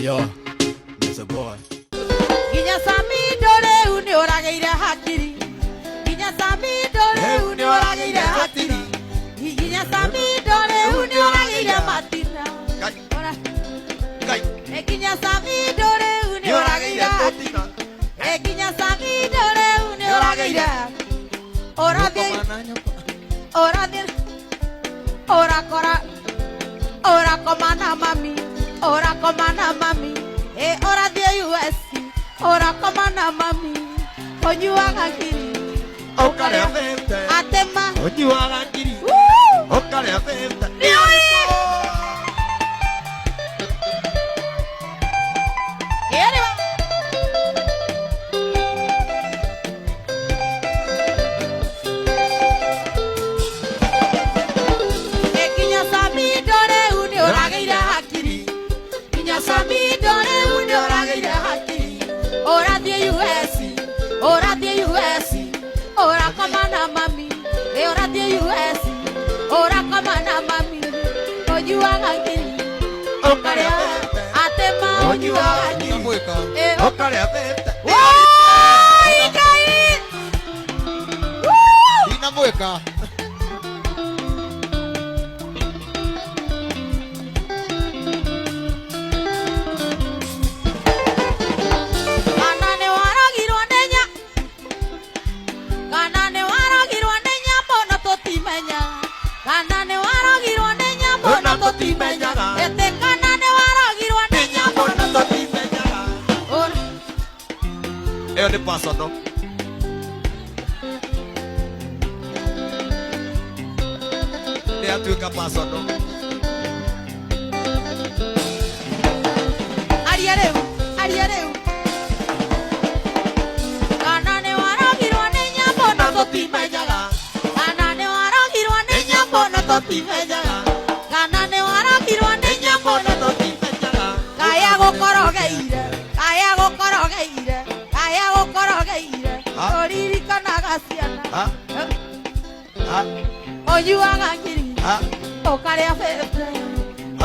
Yo, it's a boy. Nginya Samido rĩu nĩ ũragĩire hakiri. Nginya Samido rĩu nĩ ũragĩire hakiri. Nginya Samido rĩu nĩ ũragĩire matina. Ngai, Ora- Ngai, E nginya Samido rĩu nĩ nĩ ũragĩire ũragĩire hakiri. tũtina. E nginya Samido rĩu nĩ ũragĩire. Ũrathiĩ Ũkoma na nyũkwa. ũrathiĩ ũrakora ũrakoma na mami ũrakoma na mami ĩ ũrathiĩ US ũrakoma na mami ũnyuaga ngiri Ũkarĩa 50. atema Ũnyuaga ngiri. Woo! Ũkarĩa 50. Nĩũĩ. Ĩrĩ Ĩ nginya Samido rĩu nĩ ũragĩire hakiri. Nginya Samido rĩu nĩ ũragĩire hakiri. Ũrathiĩ US, ũrathiĩ US, ũrakoma na mami. Ĩ ũrathiĩ US, ũrakoma na mami. Ũnyuaga ngiri, Ũkarĩa 50. atema ũnyuaga ngiri. Ndamwĩka. Ĩ Ũkarĩa 50. Woi, Ngai! Woo! Ndinamwĩka. Kana nĩ waragirwo nĩ nya kana nĩ waragirwo nĩ nyamũ na tũtimenya kana nĩ waragirwo nĩ nyamũ na tũtimenyaga ĩtĩ kana nĩ waragirwo nĩ nyamũ na Tũtimenyaga. Ũ- Ĩyo nĩ personal. Nĩ yatuĩka personal. Aria rĩu aria rĩu kana nĩ waragirwo nĩ nyamũ na tũtimenyaga kana nĩ waragirwo nĩ nyamũ na tũtimenyaga kana nĩ waragirwo nĩ nyamũ na Tũtimenyaga. Kaya gũkorogeire, kaya gũkorogeire, kaya gũkorogeire, Ha? ũririkanaga ciana, Ha? Ha? ũnyuaga ngiri, Ha? ũkarĩa bebe.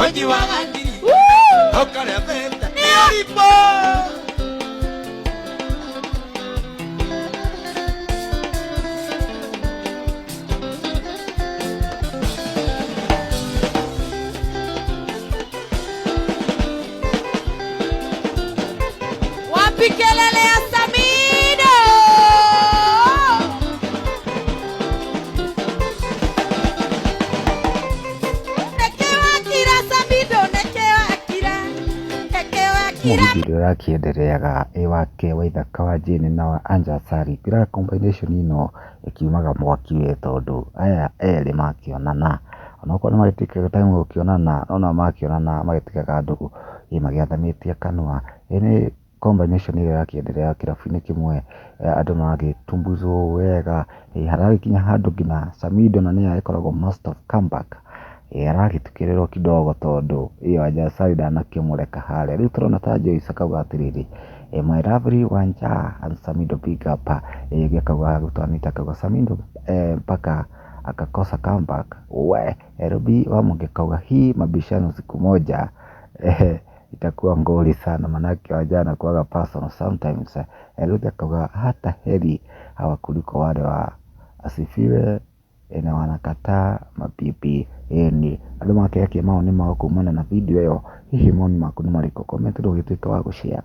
Ũnyuaga ngiri. Woo! Ũkarĩa 50. Nĩ Nĩ Wapi kelele ya Samido? Nĩkĩ wakira Samido, nĩkĩ wakira? Nĩkĩ wakira? Mũgithi ũrĩa ũrakĩendereaga ĩ wake Waithaka wa Jane na wa Anja Asali ngwĩraga combination ĩno ĩkiumaga mwaki we tondũ aya erĩ makĩonana onokorwo nĩ magĩtĩkaga time gũkĩonana no nao makĩonana magĩtigaga andũ magĩathamĩtie kanua. Ĩ nĩ combination ĩrĩa ĩrakĩenderea kĩrabu-inĩ kĩmwe andũ maragĩtumbuzwo wega haragĩkinya handũ nginya Samido na nĩye agĩkoragwo master of comeback aragĩtukĩrĩrwo kidogo tondũ ĩyo Anja Asali ndanakĩmũreka harĩa. Rĩu tũrona ta Joyce akauga atĩrĩrĩ, my lovely Wanja and Samido big up. Ũngĩ akauga gũtwanĩte akauga Samido mpaka akakosa comeback we. Ruby Wamũngĩ akauga hii mabishano siku moja itakuwa ngori sana manake Wanja anakuwaga personal sometimes. Ruth akauga hata heri hawa kuliko wale wa asifiwe na wanakataa mabibi. Ĩni andũ makĩakia mawoni mao kumana na video ĩyo, hihi mawoni maku nĩ marĩkũ? Comment rĩu ũgĩtuĩka wa gũshare.